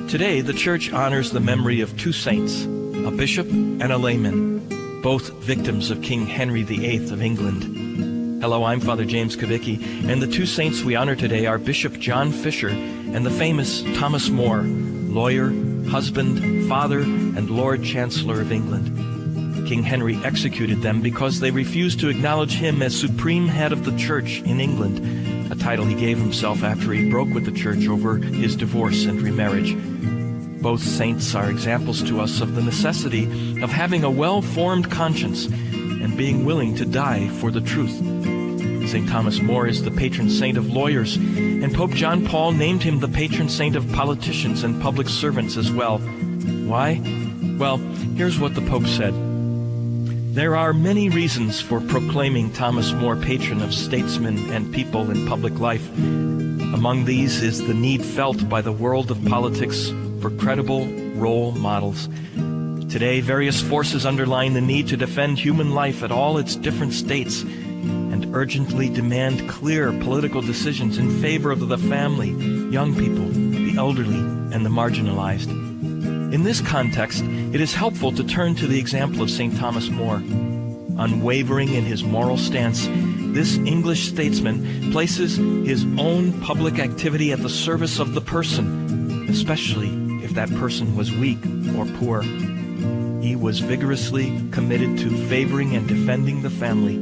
Today, the Church honors the memory of two saints, a bishop and a layman, both victims of King Henry VIII of England. Hello, I'm Father James Kubicki, and the two saints we honor today are Bishop John Fisher and the famous Thomas More, lawyer, husband, father, and Lord Chancellor of England. King Henry executed them because they refused to acknowledge him as supreme head of the Church in England, a title he gave himself after he broke with the Church over his divorce and remarriage. Both saints are examples to us of the necessity of having a well-formed conscience and being willing to die for the truth. St. Thomas More is the patron saint of lawyers, and Pope John Paul named him the patron saint of politicians and public servants as well. Why? Well, here's what the Pope said. There are many reasons for proclaiming Thomas More patron of statesmen and people in public life. Among these is the need felt by the world of politics for credible role models. Today, various forces underline the need to defend human life at all its different states and urgently demand clear political decisions in favor of the family, young people, the elderly, and the marginalized. In this context, it is helpful to turn to the example of St. Thomas More. Unwavering in his moral stance, this English statesman places his own public activity at the service of the person, especially if that person was weak or poor. He was vigorously committed to favoring and defending the family.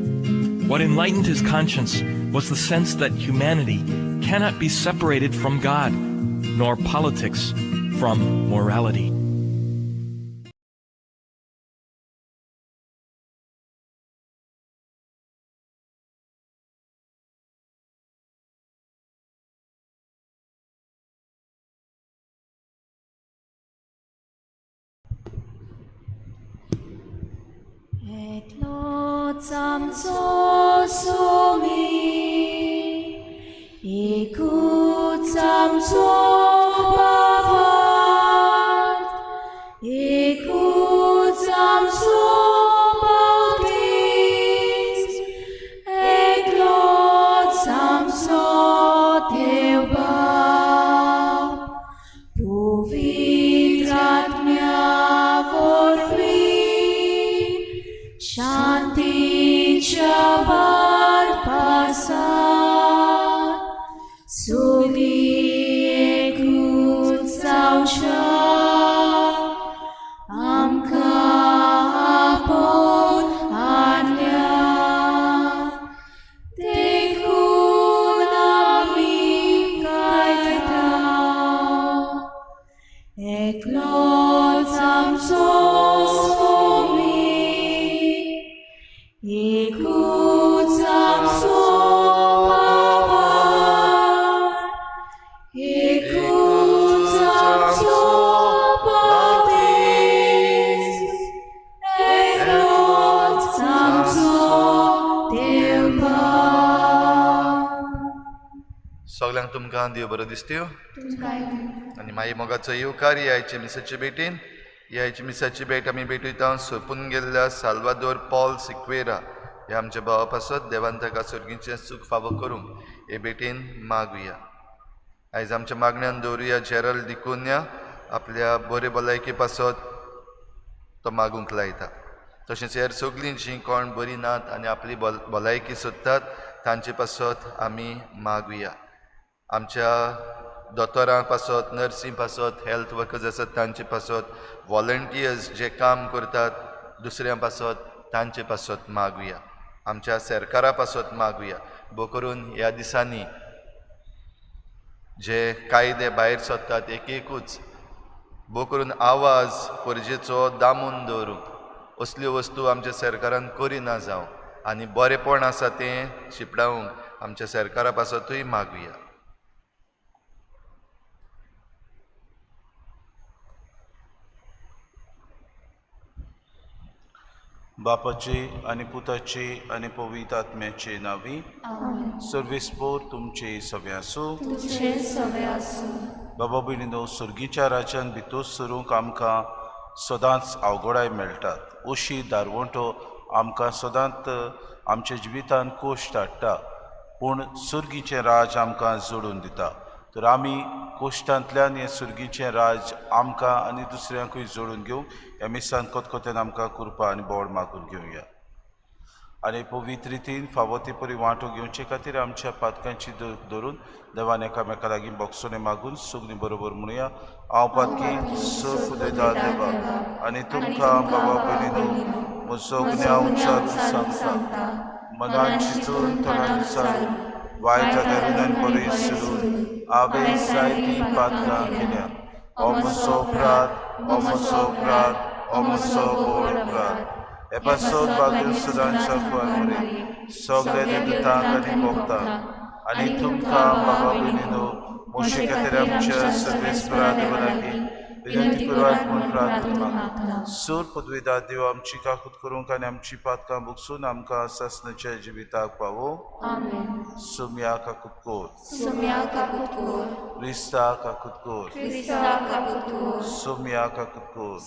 What enlightened his conscience was the sense that humanity cannot be separated from God, nor politics from morality. Et lotsam sosumi, icutsam sobavat, icutsam sobatis, et lotsam soteuba, puvitrat mea vorfi, Shanti Chabar Pasat, Suli Ekut Sausha, Amka Apon Anya, Tekunami Kaita, Eklot Samsos. Icutsam sopavat, icutsam sopatis, elotsam soteuba. सगळ्यांक तुमकां देव बरो दिसत्यो आनी मागीर मोगाचो येवकार ह्या मिसाचे भेटीन. ह्या मिसाची भेट आमी भेटयता सोंपून गेल्ल्या साल्वादोर पॉल सिक्वेरा ह्या आमच्या भावा पासत देवान ताका सर्गीचें सूख फावो करूंक हे भेटीन मागुया. आयज आमच्या मागण्यान दवरुया जेरल डिकुन्या आपल्या बरे भलायके पासत तो मागूंक लायता. तशेंच हेर सगळीं जीं कोण बरीं नात आनी आपली भलायकी सोदतात तांचे पासत आमी मागुया. आमच्या दोतोरां पासत, नर्सी पासत, हेल्थ वर्कर्स आसात तांचे पासत, वॉलंटियर्स जे काम करतात दुसऱ्यां पासत तांचे पासत मागुया. आमच्या सरकारा पासत मागुया. भो करून ह्या दिसांनी जे कायदे भायर सोदतात एक एकूच भो करून आवाज परजेचो दामून दवरूंक असल्यो वस्तू आमच्या सरकारान करिना जावं आनी बरेपण आसा तें शिपडावंक आमच्या सरकारा पासतूय मागुया. बापाचे आनी पुताचे आनी पवित्र आत्म्याचे नांवी. सर्वेस्पोर तुमचे सवे आसूं. बाबा भयणीनो, सर्गीच्या राज्यान भितर सरूंक आमकां सदांच अवघडाय मेळटात. अशी दारवंटो आमकां सदांच आमच्या जिवितान कोश्ट हाडटा, पूण सर्गीचें राज आमकां जोडून दिता. तर आमी कोश्टांतल्यान हें सुर्गीचें राज आमकां आनी दुसऱ्यांकूय जोडून घेवंक ह्या मिसान कोतकोत्यान आमकां कृपा आनी बोड मागून घेवया आनी पवित्र रितीन फावो ते परी वांटो घेवचे खातीर आमच्या पातकांची धरून देवान एकामेका लागीं बोगसोणे मागून सगळीं बरोबर म्हणुया. हांव पातकी स उदयता देवा आनी तुमकां बाबा भयणीनू म्हजो गुन्यांव उच्चारून सांगता, मनान चिंतून तोंडान उच्चारून वायट धरून आनी बरें सोडून हांवें जायतीं पातकां केल्या. हो म्हजो अपराध, हो म्हजो अपराध, हो म्हजो व्हड अपराध. हे पासत बागीर सदांच्या कुवार सगळे देवतांक आनी भोगतांक आनी तुमकां बाबा भयणीनू म्हजे खातीर आमच्या सर्वेस्परा देवा लागीं विनंती करात म्हूण प्रार्थना मागता. सूर पदवीदार देव आमची काकूत करूंक आनी आमची पातकां भोगसून आमकां सासणाच्या जिविताक पावो. सुम्या काकूत कोर, क्रिस्ता काकूत कोर, सुम्या काकूत कोर.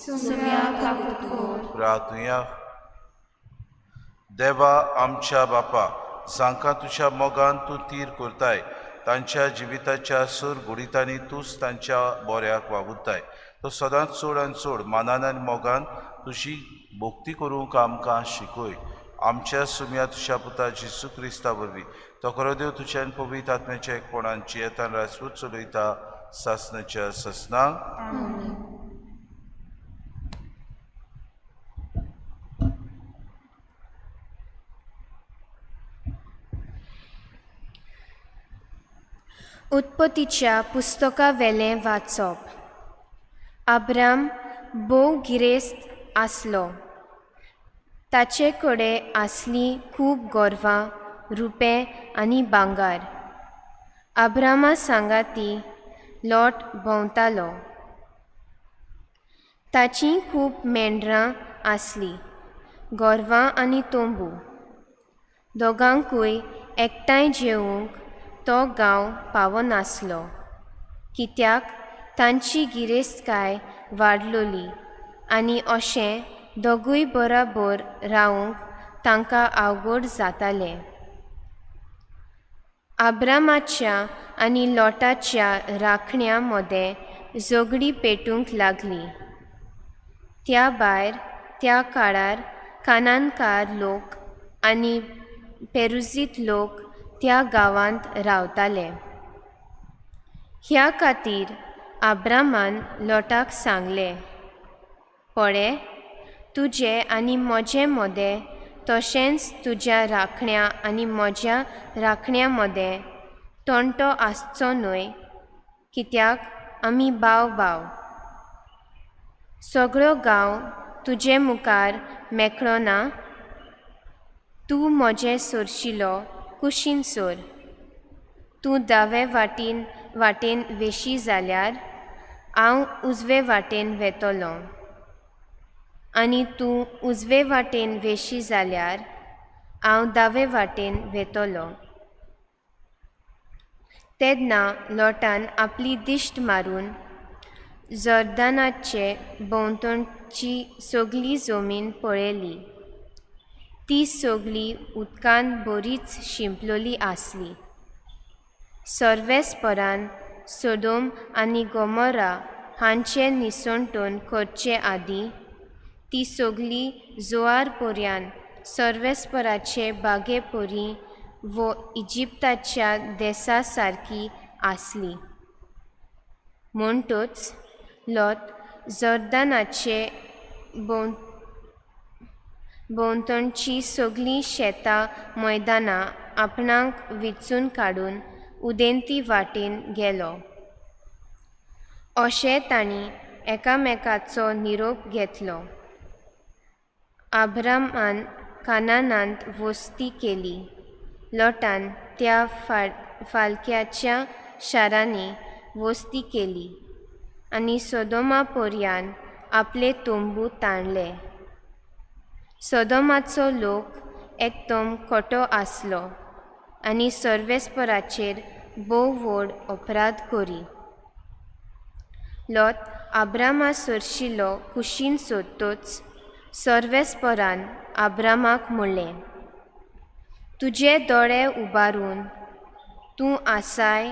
प्रार्थुया. देवा आमच्या बापा, जांकां तुज्या मोगान तूं तीर करताय तांच्या जिविताच्या सूर गुडितांनी तूंच तांच्या बोऱ्याक वावुरताय. तो सदांच चड आनी चड मानान आनी मोगान तुजी भक्ती करूंक आमकां शिकय. आमच्या सुम्या तुज्या पुता जेजू क्रिस्ता वरवीं तो खरो देव तुज्या आनी पवित्र आत्म्याच्या एकपणान जियेतान राजपूत चलयता सासणाच्या ससनाक. उत्पत्तीच्या पुस्तकावेलें वाचप. आब्राम भोव गिरेस्त आसलो. ताचे कडेन आसलीं खूब गोरवां, रुपें आनी भांगर. आब्रामा सांगाती लोट भोंवतालो. ताचीं खूब मेंढरां आसलीं, गोरवां आनी तंबू. दोगांकूय एकठांय जेवंक तो गांव पावनासलो, कित्याक तांची गिरेस्तकाय वाडलोली आनी अशें दोगूय बराबर रावंक तांकां आवघड जातालें. आब्रामाच्या आनी लोटाच्या राखण्या मदें झगडीं पेटूंक लागलीं. त्या भायर त्या काळार कानानकार लोक आनी पेरुजीत लोक त्या गांवांत रावताले. ह्या खातीर आब्रामान लोटाक सांगलें, पळे, तुजे आनी म्हजे मदें तशेंच तुज्या राखण्या आनी म्हज्या राखण्या मदें तंटो आसचो न्हय, कित्याक आमी भाव भाव. सगळो गांव तुजे मुखार मेकळो ना? तूं म्हजें सोरशिलो कुशीन सोर. तूं दावे वाटेन वेशी जाल्यार हांव उजवे वाटेन वेतलो आनी तूं उजवे वाटेन वेशी जाल्यार हांव दावे वाटेन वेतलो. तेन्ना लोटान आपली दिश्ट मारून जोर्दानाचे भोंवतणची सगली जमीन पळयली. ती सगली उदकान बरीच शिंपलोली आसली. सर्वेस्परान सोदोम आनी गोमोरा हांचे निसणटण करचे आदीं ती सगली जोआर पर्यान सर्वेस्पराचे बागे परी वो इजिप्ताच्या देसा सारकी आसली. म्हणटच लोट जोर्दानाचे भोंवतणची सगलीं शेतां मैदानां आपणाक विचून काडून उदेंती वाटेन गेलो. अशें तांणी एकामेकाचो निरोप घेतलो. आब्रामान कानानांत वस्ती केली. लोटान त्या फालक्याच्या शारांनी वस्ती केली आनी सोदोमा पर्यान आपले तंबू ताणले. सोदोमाचो लोक एकदम खोटो आसलो आनी सर्वेस्पराचेर भोव व्हड अपराध करी. लोट आब्रामा सरशिलो कुशीन सोदतच सर्वेस्परान आब्रामाक म्हणलें, तुजे दोळे उबारून तूं आसाय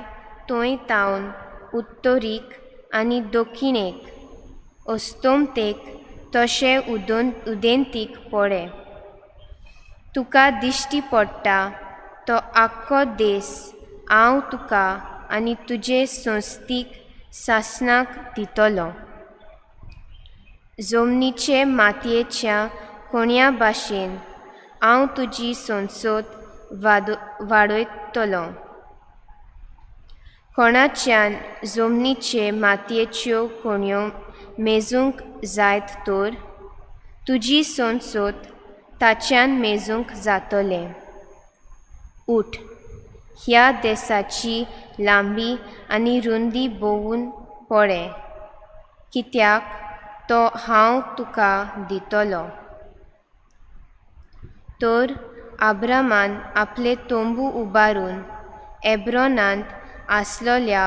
थंय तावन उत्तरीक आनी दक्षिणेक, अस्तंतेक तशें उदेंतीक पडे. तुका दिश्टी पडटा तो आख्खो देस हांव तुका आनी तुजे संस्थीक सासणाक दितलो. जमनीचे मातयेच्या कोण्या भाशेन हांव तुजी संसद वाडयतलो. कोणाच्यान जमनीचे मातयेच्यो कोणयो मेजूंक जायत तर तुजी संसद ताच्यान मेजूंक जातलें. उठ, ह्या देसाची लांबी आनी रुंदी भोंवून पळे, कित्याक तो हांव तुका दितलो. तर आब्रामान आपले तंबू उबारून एब्रोनांत आसलोल्या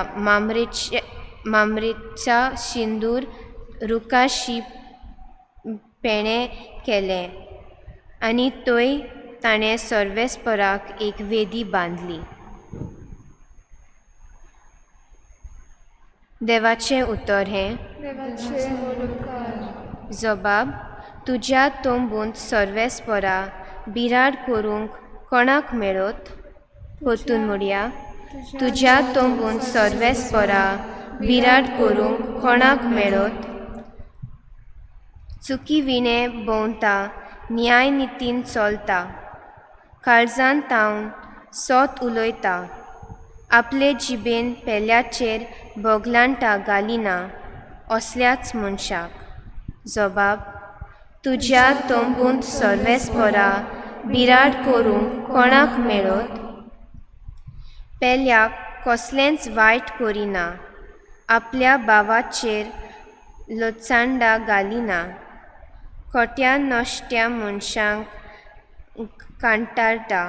मामरेच्या शिंदूर रुखाशी पेणें केलें आनी थंय ताणें सर्वेस्पराक एक वेदी बांदली. देवाचें उतर हें. जबाब, तुज्या तंबूंत सर्वेस्परा बिराड करूंक कोणाक मेळत? परतून म्हणया, तुज्या तंबूंत सर्वेस्परा बिराड करूंक कोणाक मेळत? चुकी विणें भोंवता, न्यायनितीन चलता, काळजान तावन सत उलयता, आपले जिबेन पेल्याचेर बोगलांटां घालिना असल्याच मनशाक. जबाब, तुज्या तंबूंत सर्वेस्परा बिराड करूंक कोणाक मेळत? पेल्याक कसलेंच वायट करिना, आपल्या भावाचेर लोचांडां घालिना, खोट्या नश्ट्या मनशांक कांटाळटा,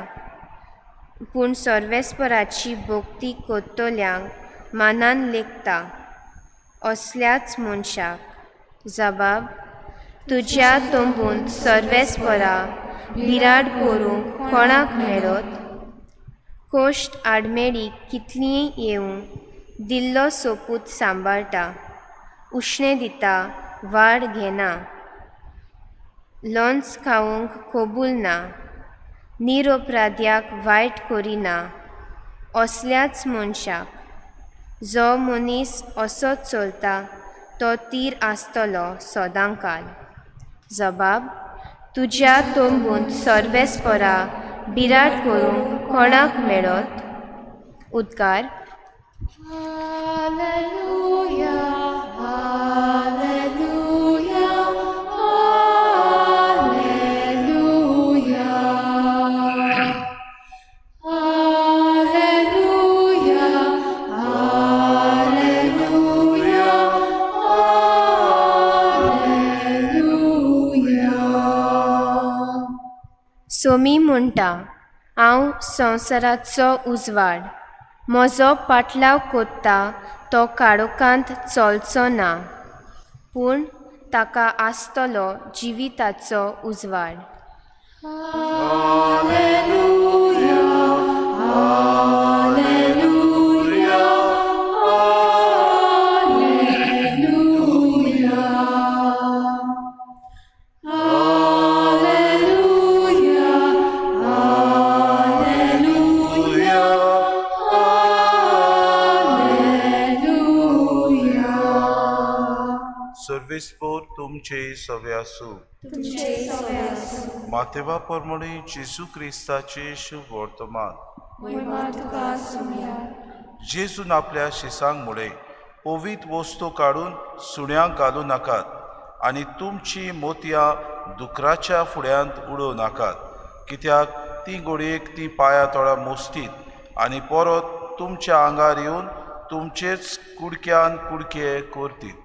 पूण सर्वेस्पराची भक्ती करतल्यांक मानान लेखता असल्याच मनशाक. जबाब, तुज्या तंबूंत सर्वेस्परा बिराड करूंक कोणाक मेळत? कोश्ट आडमेळी कितलींय येवं, दिल्लो सोपूत सांबाळटा, उश्णें दिता, वाड घेना, लोंच खावंक कबूल ना, निरपराध्याक वायट करिना असल्याच मनशाक. जो मनीस असो चलता तो तीर आसतलो सदांकाल. जबाब, तुज्या तंबूंत सर्वेस्परा बिराड करूंक कोणाक मेळत? उद्गार. Hallelujah, hallelujah, hallelujah, hallelujah, hallelujah, hallelujah. Somi म्हणटा, हांव संवसाराचो उजवाड, म्हजो पाटलाव कोत्ता तो काळोखांत चलचो ना, पूण ताका आसतलो जिविताचो उजवाड. Hallelujah, hallelujah, hallelujah, hallelujah, hallelujah, hallelujah. सर्वेस्पोर तुमचे सवे आसूं. मातेवा प्रमाणे जेजू क्रिस्ताचे शुभ वर्तमान. जेजून आपल्या शिसांक म्हळें, पवित्र वस्तू काडून सुण्यांक घालूं नाकात आनी तुमची मोतयां दुकराच्या फुड्यांत उडोवं नाकात, कित्याक ती घडयेक ती पांयां तोळा मोस्तीत आनी परत तुमच्या आंगार येवन तुमचेच कुडक्यान कुडके करतीत.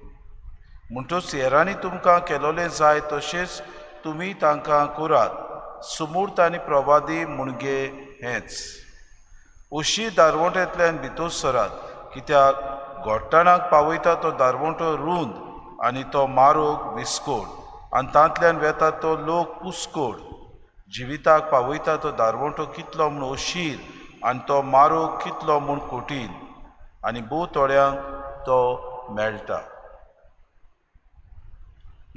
म्हणटच हेरांनी तुमकां केलोलें जाय तशेंच तुमी तांकां करात. सुमूर्त आनी प्रवादी मुणगे हेंच. अशी दारवंट्यांतल्यान भितर सरात, कित्याक घोट्टाणाक पावयता तो दारवंटो रूंद आनी तो मारोग विस्कोड, आनी तांतल्यान वेता तो लोक पुस्कोड. जिविताक पावयता तो दारवंटो कितलो म्हूण अशीर आनी तो मारोग कितलो म्हूण कठीण. आनी भोव थोड्यांक तो मेळटा.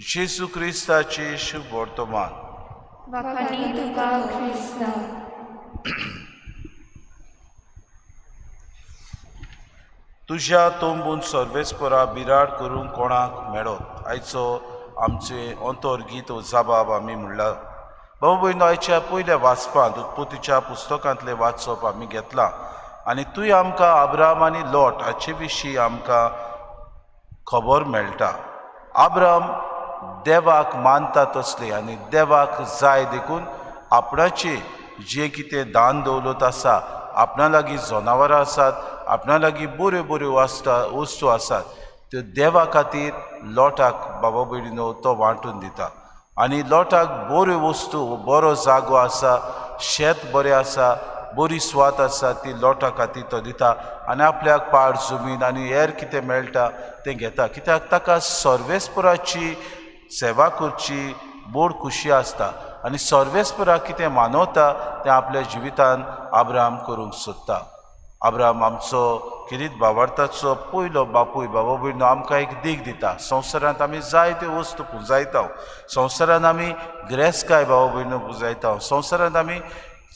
जेजू क्रिस्ताची शुभ वर्तमान. तुज्या तोंबून सर्वेस्परा बिराड करूंक कोणाक मेळत. आयचो आमचें अंतर गीत जाबाब आमी म्हणला. बाबा भयणो, आयच्या पयल्या वाचपांत उत्पत्तीच्या पुस्तकांतलें वाचप आमी घेतलां आनी तूंय आमकां आब्राम आनी लोट हाचे विशीं आमकां खबर मेळटा. आब्राम देवाक मानता तसले आनी देवाक जाय देखून आपणाचे जें कितें दान दवलत आसा, आपणा लागीं जनावरां आसात, आपणा लागीं बऱ्यो बऱ्यो वस्तू आसात, त्यो देवा खातीर लोटाक बाबा भयणीनो तो वांटून दिता. आनी लोटाक बऱ्यो वस्तू, बरो जागो आसा, शेत बरें आसा, बरी सुवात आसा, ती लोटा खातीर तो दिता आनी आपल्याक पाड जमीन आनी हेर कितें मेळटा तें घेता. कित्याक ताका सर्वेस्पराची सेवा करची बोड खुशी आसता आनी सर्वेस्पराक कितें मानवता तें आपल्या जिवितान आब्राम करूंक सोदता. आब्राम आमचो किरीत बावार्थाचो पयलो बापूय. बाबा भयणो, आमकां एक देख दिता. संवसारांत आमी जायत्यो वस्तू पुंजायता, संवसारांत आमी गिरेस्तकाय बाबा भयणो पुंजायता, संवसारांत आमी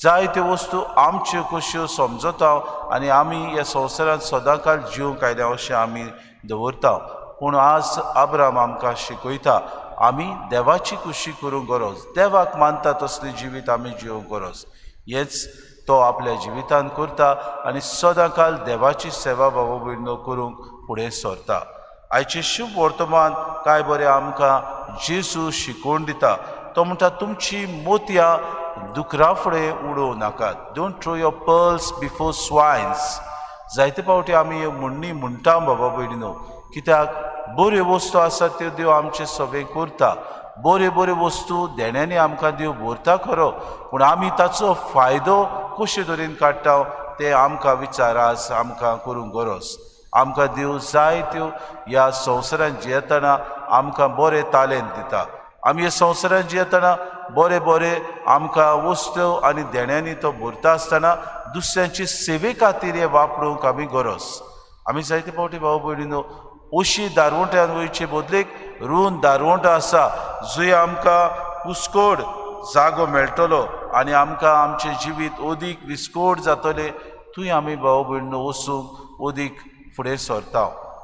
जायत्यो वस्तू आमच्यो कश्यो समजता आनी आमी ह्या संवसारांत सदांकाल जिवंक आयल्या अशें आमी दवरता. पूण आज आब्राम आमकां शिकयता आमी देवाची खुशी करूंक गरज, देवाक मानता तसलें जिवीत आमी जिवंक गरज. हेंच तो आपल्या जिवितान करता आनी सदांकाल देवाची सेवा बाबा भयणो करूंक फुडें सरता. आयचें शुभ वर्तमान काय बरें आमकां जेजू शिकोवन दिता. तो म्हणटा, तुमची मोतयां दुकरा फुडें उडोवं नाकात. Don't throw your pearls before swines. जायते फावटी आमी ह्यो म्हणणी म्हणटा बाबा भयणीनो, कित्याक बऱ्यो वस्तू आसात त्यो देव आमचे सगळें करता, बऱ्यो बऱ्यो वस्तू देण्यांनी आमकां देव भरता खरो, पूण आमी ताचो फायदो कशे तरेन काडटा ते आमकां विचार आज आमकां करूंक गरज. आमकां देव जायत्यो ह्या संवसारांत जियेतना आमकां बरें तालेंत दिता. आमी ह्या संवसारांत जियेतना बरें बरें आमकां वस्तू आनी देण्यांनी तो भरता आसतना दुसऱ्यांची सेवे खातीर हें वापरूंक आमी गरज. आमी जायते फावटी भाव भयणीनो अशी दारवंट्यान वयचे बदलेक रूंद दारवंटो आसा जंय आमकां कुस्कोड जागो मेळटलो आनी आमकां आमचें जिवीत अदीक विस्कोड जातलें, थंय आमी भाव भयणीनो वचूंक अदीक फुडें सरता.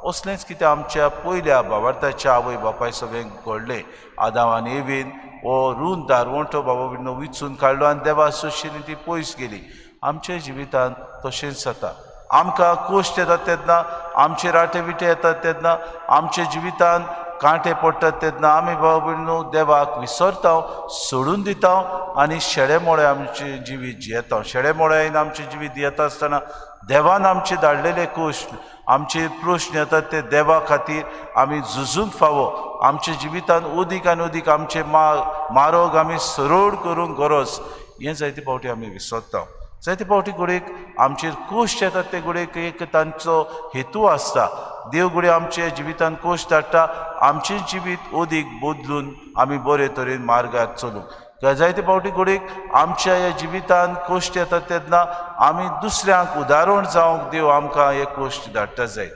असलेंच कितें आमच्या पयल्या बाबार्थाच्या आवय बापाय सगळें घडलें. आदाम आनी एवीन हो रूंद दारवंटो बाबा भयणीनो विचून काडलो आनी देवा सोशेनी ती पयस गेली. आमच्या जिवितांत तशेंच जाता. आमकां कश्ट येतात तेन्ना, आमचे राटे विटे येतात तेन्ना, आमच्या जिवितांत कांटे पडटात तेन्ना आमी बाबा भयणीनो देवाक विसरता, सोडून दिता आनी शेडेमोळे आमचें जिवीत जियेता. शेडेमोळ्यान आमचें जिवीत जियेता आसतना देवान आमचे धाडलेले कश्ट, आमचे प्रश्न येतात ते देवा खातीर आमी झुजूंक फावो. आमच्या जिवितांत अदीक आनी अदीक आमचे मारोग आमी सरळ करूंक गरज. हें जायते फावटी आमी विसरता. जायते फावटी घडयेक आमचेर कश्ट येतात ते घडयेक एक तांचो हेतू आसता. देव घडये आमच्या जिवितांत कश्ट धाडटा आमचें जिवीत अदीक बदलून आमी बरे तरेन मार्गार चलूंक. जायते फावटी घडयेक आमच्या ह्या जिवितांत कश्ट येतात तेन्ना आमी दुसऱ्यांक उदाहरण जावंक देव आमकां हे कश्ट धाडटा जायत.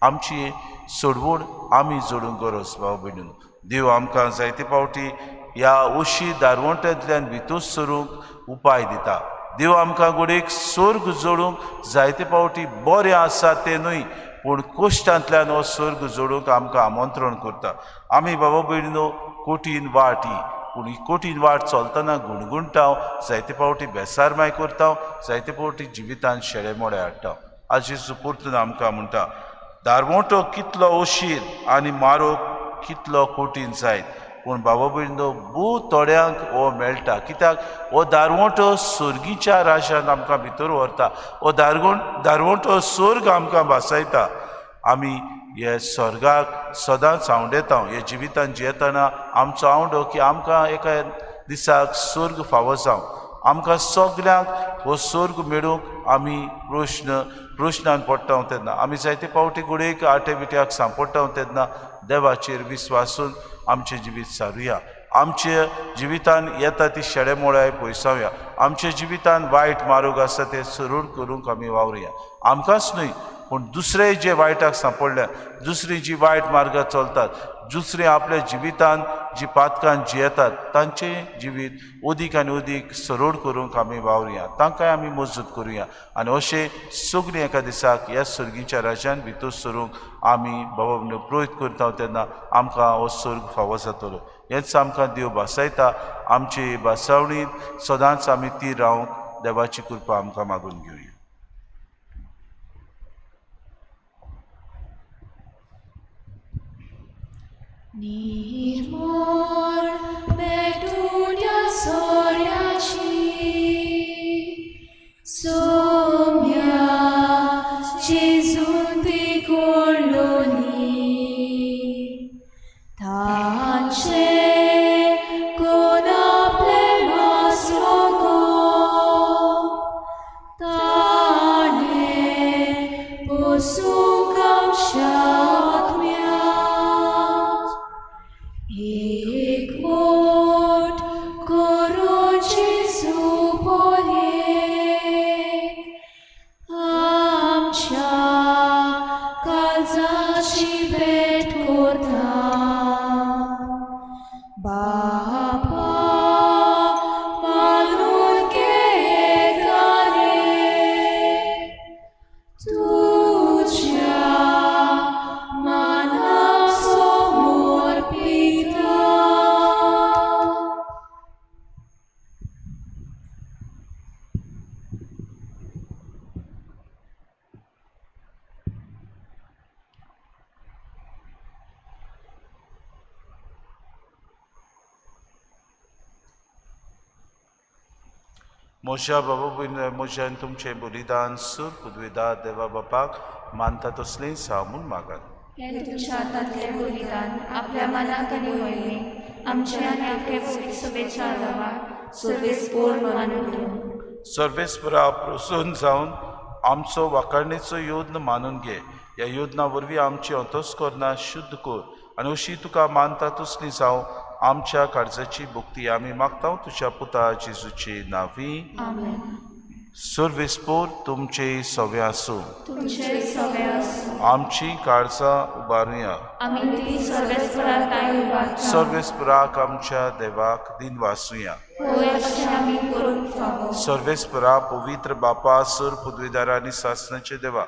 आमची सोडवण आमी जोडूंक गरज भाव भयणीनो. देव आमकां जायते फावटी ह्या अशी दारवंट्यांतल्यान भितर सरूंक उपाय दिता. देव आमकां घडयेक स्वर्ग जोडूंक जायते फावटी बरें आसा तें न्हय, पूण कश्टांतल्यान हो स्वर्ग जोडूंक आमकां आमंत्रण करता. आमी बाबा भयणीनो कठीण वाट ही, पूण ही कठीण वाट चलतना गुणगुणटा, जायते फावटी बेसारमाय करता, जायते फावटी जिवितांत शेडेमोडे हाडटा. आज जेजू परतून आमकां म्हणटा, दारवंटो कितलो अशीर आनी मारो कितलो कठीण जायत, पूण बाबा भयणीनो भोव थोड्यांक हो मेळटा. कित्याक हो दारवंटो सर्गीच्या राजान आमकां भितर व्हरता, हो दारवंटो स्वर्ग आमकां भासायता. आमी हे स्वर्गाक सदांच आंवडेता. हे जिवितान जियेतना आमचो आंवडो की आमकां एका दिसाक स्वर्ग फावो जावं, आमकां सगल्यांक हो स्वर्ग मेळूंक आमी प्रश्नान पडटा तेन्ना, आमी जायते फावटी घडयेक आटे विट्याक सांपडटा तेन्ना देवाचेर विस्वासून आमचें जिवीत सारुया. आमच्या जिवितान येता ती शेडेमोळाय पयसावया. आमच्या जिवितान वायट मार्ग आसा ते सरळ करूंक आमी वावरुया. आमकांच न्हय पूण दुसरे जे वायटाक सांपडल्या, दुसरी जी वायट मार्गार चलतात, दुसरी आपल्या जिवितान जी पातकान जियेतात तांचें जिवीत अदीक आनी अदीक सरळ करूंक आमी वावरुया, तांकांय आमी मजत करुया आनी अशें सगळीं एका दिसाक ह्या सर्गीच्या राज्यान भितर सरूंक आमी बाबा प्रोहित करता तेन्ना आमकां हो सर्ग फावो जातलो. हेंच आमकां देव भासायता. आमचे भासावणींत सदांच आमी ती रावंक देवाची कृपा आमकां मागून घेवया. निर्मळ मेटुन्या सोऱ्याची सोम्या जेजून ती कोडलोली तांचे कोण आपले मासोको ताणें पोसूंक आमच्या आत्म्याक एक मोट करून जेजू बोलयेक आमच्या काळजाची भेट करता. बापा मानून घेताले तुज्या मनाक समर्पिता. म्हज्या बाबा म्हज्यान तुमचें बलिदान सूर पुदवेदा देवा बापाक मानता तसलेंच हांव म्हूण मागात. हें तुमच्या हातांतलें बलिदान आपल्या मनाक आनी वयलें आमच्या आनी आपले सभेच्या आदावाक सर्वेस्पोर मानून घेवं. सर्वेस्परा प्रसन्न जावन आमचो वाखाणेचो योद्न मानून घे. ह्या योजना वरवीं आमची अंतस्करणां शुद्ध कर आनी अशी तुका मानता तसली जावं आमच्या काळजाची भक्ती आमी मागता तुज्या पुता जेजूचे नांवी. आमेन. सर्वेस्पोर तुमचे सवे आसूं. तुमचे सवे आसूं. आमची काळजां उबारुया. आमी ती सर्वेस्परा तांय उबारता. सर्वेस्पराक आमच्या देवाक दिनवासुया. होय अशें आमी करूंक फावो. सर्वेस्परा पवित्र बापा सर पदवीदारा आनी सासणाचे देवा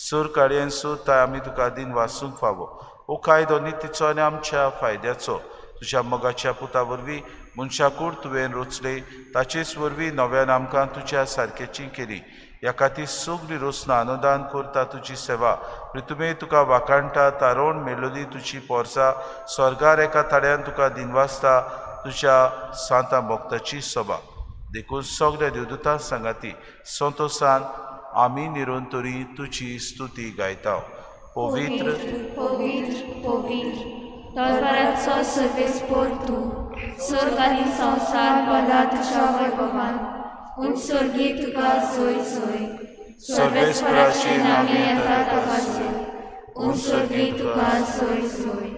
सर काडयेन सर ताय आमी तुका दिनवासूंक फावो. हो कायदो नितीचो आनी आमच्या फायद्याचो तुज्या मोगाच्या पुता वरवीं मनशाकूड तुवें रचले ताचेच वरवीं नव्यान आमकां तुज्या सारकेची केली. ह्या खातीर सगळी रचना अनुदान करता तुजी सेवा प्रितुमे तुका वाखाणटा तारोण मेलोदी तुजी पोरसा स्वर्गार एका थाड्यान तुका दिनवासता तुज्या सांता भक्ताची सभा. देखून सगळ्या देवदूतां सांगाती संतोसान आमी निरंतरी तुजी स्तुती गायता. पवित्र पवित्र पवित्र तलवाराचो सर्वेस्पोर तूं स्वर्ग आनी संवसार भरला तुज्या वैभवान. उंच स्वर्गी तुका जोय जोय. सर्वेस्पराचे नांवे येता ताका. उंच स्वर्गी तुका जोय जोय.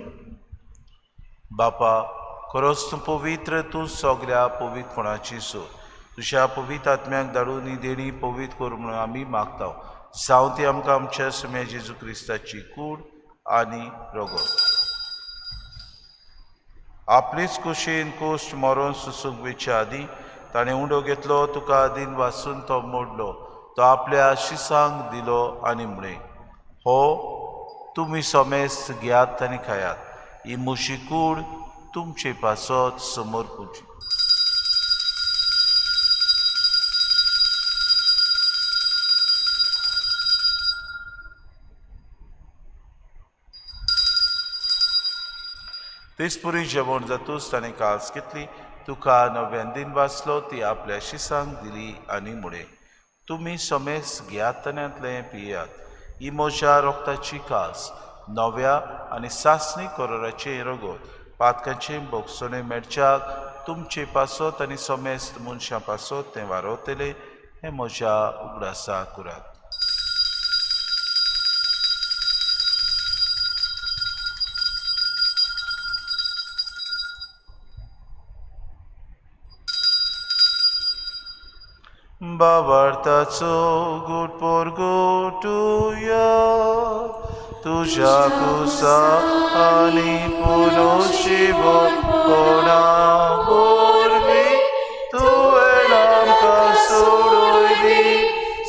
बापा खरोच तूं पवित्र, तूं सगळ्या पवित्रपणाची सोद. तुज्या पवित्र आत्म्याक धाडून ही देणी पवित्र कर म्हणून आमी मागता. जावं ती आमकां आमच्या सुम्या जेजू क्रिस्ताची कूड आनी रगत. आपलेच कुशीन कोश्ट मरोन सुसूंक वेच्या आदीं ताणें उंडो घेतलो, तुका दिन वासून तो मोडलो, तो आपल्या शिसांक दिलो आनी म्हळें, हो तुमी समेस्त घेयात आनी खायात, ही म्हजी कूड तुमचे पासत समर्पूची. तेच पुरी जेवण जातूच ताणें कास घेतली, तुका नव्यान दिन वाचलो, ती आपल्या शिसांक दिली आनी म्हळें, तुमी समेस्त घेयात आनी पियात, ही म्हज्या रोगताची कास नव्या आनी सासणी करोराचें रगत पातकांचें भोगसणें मेळच्याक तुमचे पासत आनी समेस्त मनशां पासत तें वारवतलें, हें म्हज्या उगडासा करात. बाबार्थाचो गुटपोर गोटुया तुज्या कुसा आनी पुनोशिवपणा वरवीं तुवें आमकां सोडून दी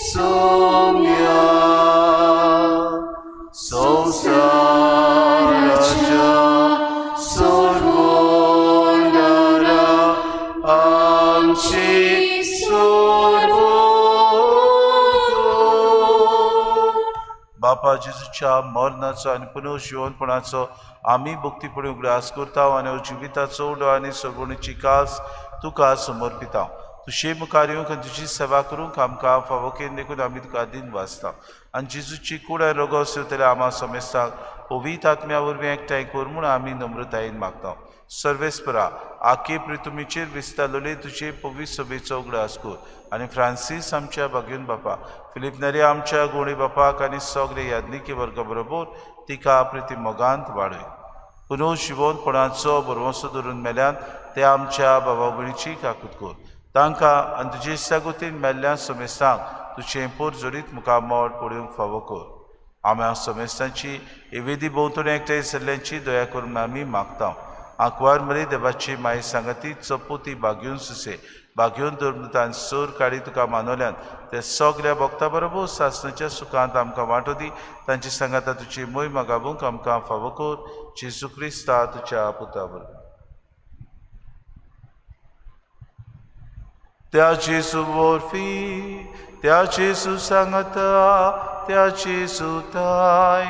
सोम्या संवसाराच्या सोडवणारा आमची सोडवण. बापा जेजूच्या मरणाचो आनी पुनर्जिवनपणाचो आमी भक्तीपणी उगडास करता आनी जिविताचो उडो आनी सोडवणीची कास तुका समर्पिता. तुजे मुखार येवंक आनी तुजी सेवा करूंक आमकां फावो केली देखून आमी तुका दिन वाचता आनी जेजूची कूड आनी रोगोस येवतल्या आमा समेस्तांक पवित्र आत्म्या वरवीं एकठांय कर म्हूण आमी नम्रतायेन मागता. सर्वेस्परा आखे पृथ्वीचेर विस्तारलेले तुजे पवित्र सभेचो उगडास कर आनी फ्रांसीस आमच्या भाग्यून बापा, फिलीप नरे आमच्या गोणी बापाक आनी सगळे यादनिकी वर्गा बरोबर तिका प्रिती मोगांत वाडय. पुनर्जिवनपणाचो भरवंसो धरून मेल्यान ते आमच्या बाबा भयणीची काकूत कर. तांकां आनी तुजे सागोतीन मेल्ल्या समेस्तांक तुजें पोर जोडीत मुखार मोड पळोवंक फावो कर. आम्या समेस्तांची एवेदी भोंवतणी एकठांय जाल्ल्यांची दया करून आमी मागता. आंकवार मरे देवाची माये सांगाती चपोती बागेवन सुसे बागेवन धर्मतान सोर काडी तुका मानवल्यान ते सगल्या भक्ता बरोबर सासणाच्या सुखांत आमकां वांटो दी. तांची सांगाता तुजी मोय मागाबूंक आमकां फावो कर. जेजू क्रिस्ता तुज्या पुता बरोबर. त्या जेजू वरवीं, त्या जेजू सांगाता, त्या जेजू ताय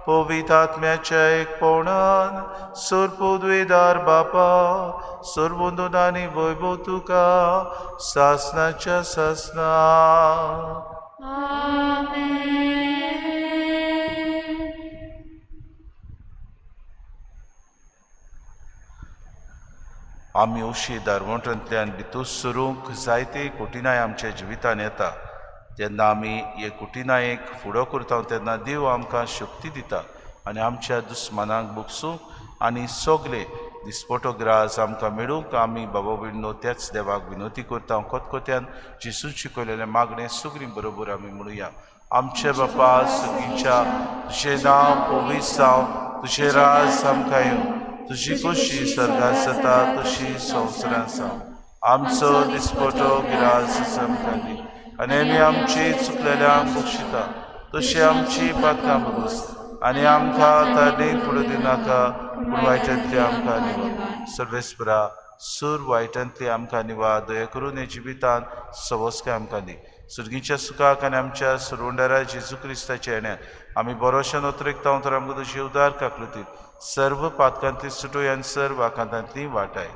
पवित्र आत्म्याच्या एकपणान सोरपुद्वेदार बापा सोरबंदून आनी वैभव तुका सासनाच्या सासना. आमेन. आमी अशी दारवंटांतल्यान भितर सरूंक जायते कठिनाय आमच्या जिवितान येता. जेन्ना आमी हे कठिनायेक फुडो करता तेन्ना देव आमकां शक्ती दिता आनी आमच्या दुस्मानांक भोगसूंक आनी सगळे दिसपटो ग्रास आमकां मेळूंक आमी बाबा भयणीनो त्याच देवाक विनवती करता. खतखत्यान जेजून शिकयलेलें मागणें सगळीं बरोबर आमी म्हणुया. आमचे बापा सुगीच्या, तुजें नांव पवित्र जावं, तुजें राज आमकां येवं, तुजी खोशी स्वर्गांत जाता तशी संवसारांत जावं. आमचो दिसपटो गिरास आमकां दी आनी आमी आमची चुकलेल्यांक बक्षिता तशी आमची पातकां भोगस आनी आमकां ताणें फुडें दिनाका पूण वायटांतली आमकां निवा. सर्वेस्परा सूर वायटांतली आमकां निवा. दया करून हे जिवितांत सवस्काय आमकां दी. सुर्गीच्या सुखाक आनी आमच्या सुरवंडारा जेजू क्रिस्ताच्या येण्यान आमी बरोशान अतिरिक्त तर आमकां तुजी उदार काकृतीत सर्व पातकांतली सुटोय आनी सर्व आकांतांतली वाटाय.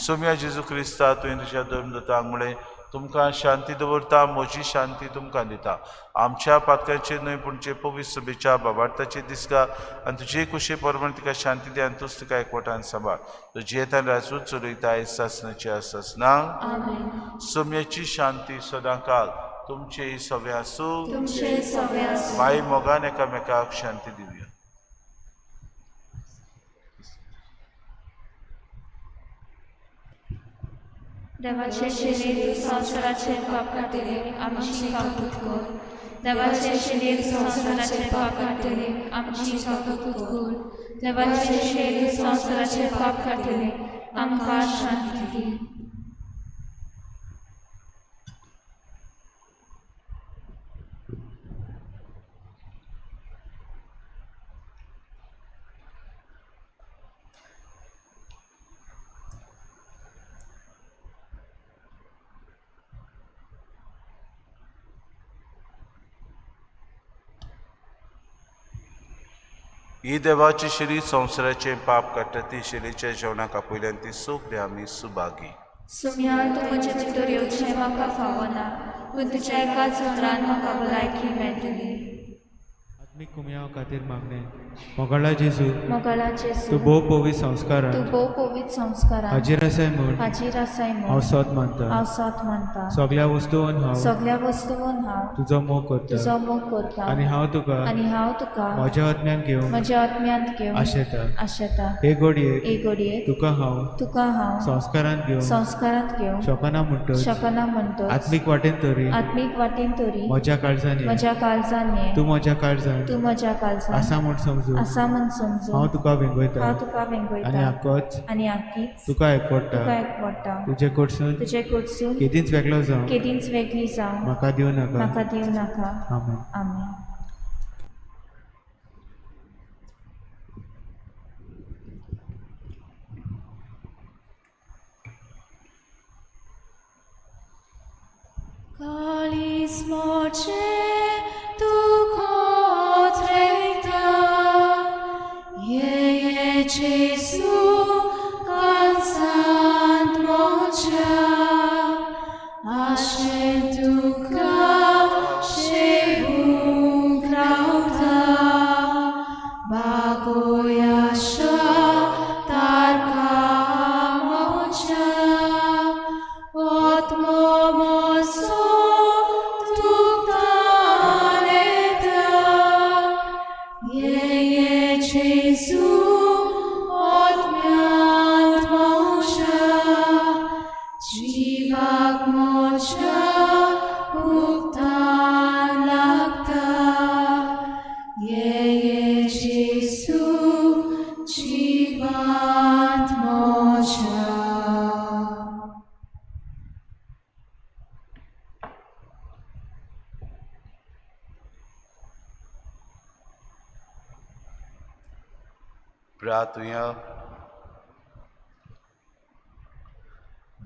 सोम्या जेजू क्रिस्ता तुवें तुज्या धर्मदूतांक म्हळें, तुमकां शांती दवरता, म्हजी शांती तुमकां दिता. आमच्या पातकांचेर न्हय पूण जे पवित्र सभेच्या बाबार्थाचेर दिसका आनी तुजे कुशे प्रमाण तिका शांती दी आनी तूच तिका एकवटान सांबाळ. तूं जियेतान राजूच चलयता सासनाच्या सासना. सोम्याची शांती सदांकाल तुमचे सगळे आसूं. माई मोगान एकामेकाक शांती दिवया. देवाचे शरीर संवसाराचे पाप काडटले आमची काकूत कर. देवाचे शरीर संवसाराचे पाप काडटले आमची काकूत कर. देवाचे शरीर संवसाराचे पाप काडटले आमकां शांती दी. ही देवाची शिरी संवसाराचे पाप काडटा ती शिरीच्या जेवणाक आपयल्यान ती सगळी आमी सुभागी. सुम्या तूं म्हजे भितर येवचें म्हाका फावना, पूण तुज्या एकाच उतरान म्हाका भलायकी मेळटली. आत्मीक कुमयाव खातीर मागणें. मोगाळा जेजू, मोगाळा जेजू, तूं भोव पवित्र संस्कारान, तूं भोव पवित्र संस्कारान हाजीर आसाय म्हूण, हाजीर आसाय म्हूण हांव सोद मानता, हांव सोद मानता. सगळ्या वस्तून हांव, सगळ्या वस्तून हांव तुजो मोग करता, तुजो मोग करता. आनी हांव तुका, आनी हांव तुका म्हज्या आत्म्यान घेवन, म्हज्या आत्म्यांत घेवन आशेता. आशेता. हे घडयेक, हे घडयेक तुका हांव, तुका हांव संस्कारांत घेवन, संस्कारांत घेवन शकना म्हणटच, शकना म्हणटच, आत्मीक वाटेन तरी, आत्मीक वाटेन तरी म्हज्या काळजान ये, म्हज्या काळजान ये, तूं म्हज्या काळजान, तूं म्हज्या काळजान आसा म्हूण समजून, आसा म्हूण समजून हांव तुका वेंगयता, हांव तुका वेंगयता, आनी आकोच, आनी आकीच तुका एकवडटा, तुका एकवडटा. तुजे कडसून, तुजे कडसून केदींच वेगळो जावं, केदींच वेगळी जावं म्हाका दिवं नाका, म्हाका दिवं नाका. आमेन. आमेन. Kalis moce tu cotreta, ye Jesu cansant moce, ashe tuka shehun krauta, bagoyasha tarka moce, otmo moso Jesu otmiant mocha, jivak mocha uktan lakta. Ye Jesu jivant mocha. प्रार्थुया.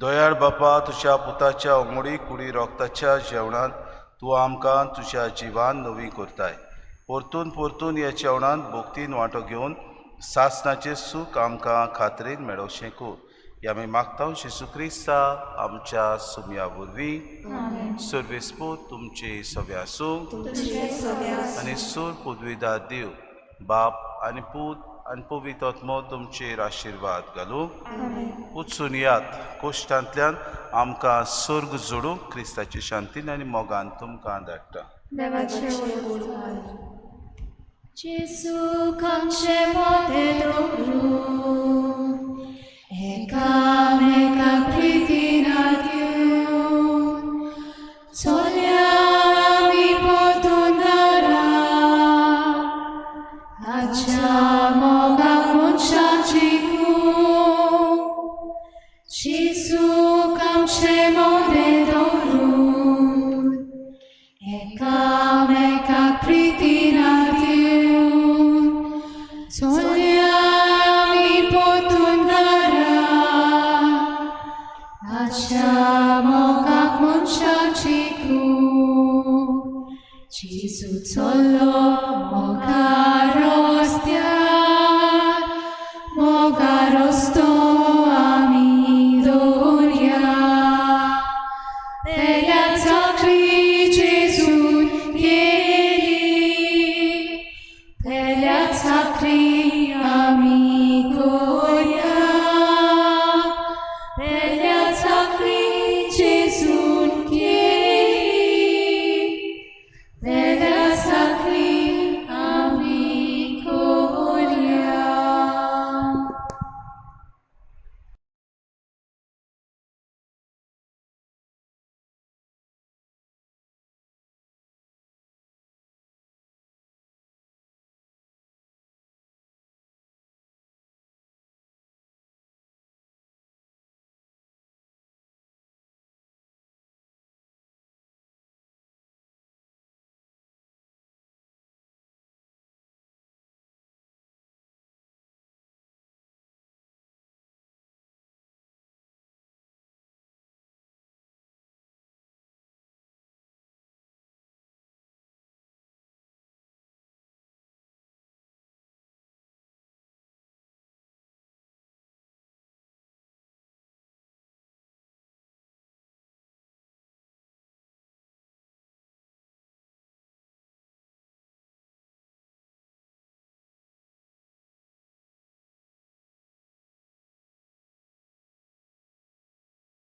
दयाळ बापा, तुज्या पुताच्या उमळी कुडी रोगताच्या जेवणांत तूं आमकां तुज्या जिवान नवी करताय. परतून परतून ह्या जेवणांत भक्तीन वांटो घेवन सासणाचें सूख आमकां खात्रीन मेळोवचें कर. ह्या आमी मागता जेजू क्रिस्ता आमच्या सुमया वरवीं. सर्वेस्पूत तुमचे सगळे आसूं आनी सूर पदवीदार देव बाप आनी पूत आनी पवित्र आत्मो तुमचेर आशिर्वाद घालूं. उचून यात कोश्टांतल्यान आमकां सर्ग जोडूंक क्रिस्ताचे शांतीन आनी मोगान तुमकां धाडटा. जेजू आमचे मोटे दवरून एकामेका प्रितीन घेवन चलया आमी परतून घरा, ताच्या मोगाक मनशाची खूब. जेजू आमचे मोटे दवरून एकामेका प्रितीन घेवन चलया आमी परतून घरा, ताच्या मोगाक मनशाची खूब. जेजू चल्लो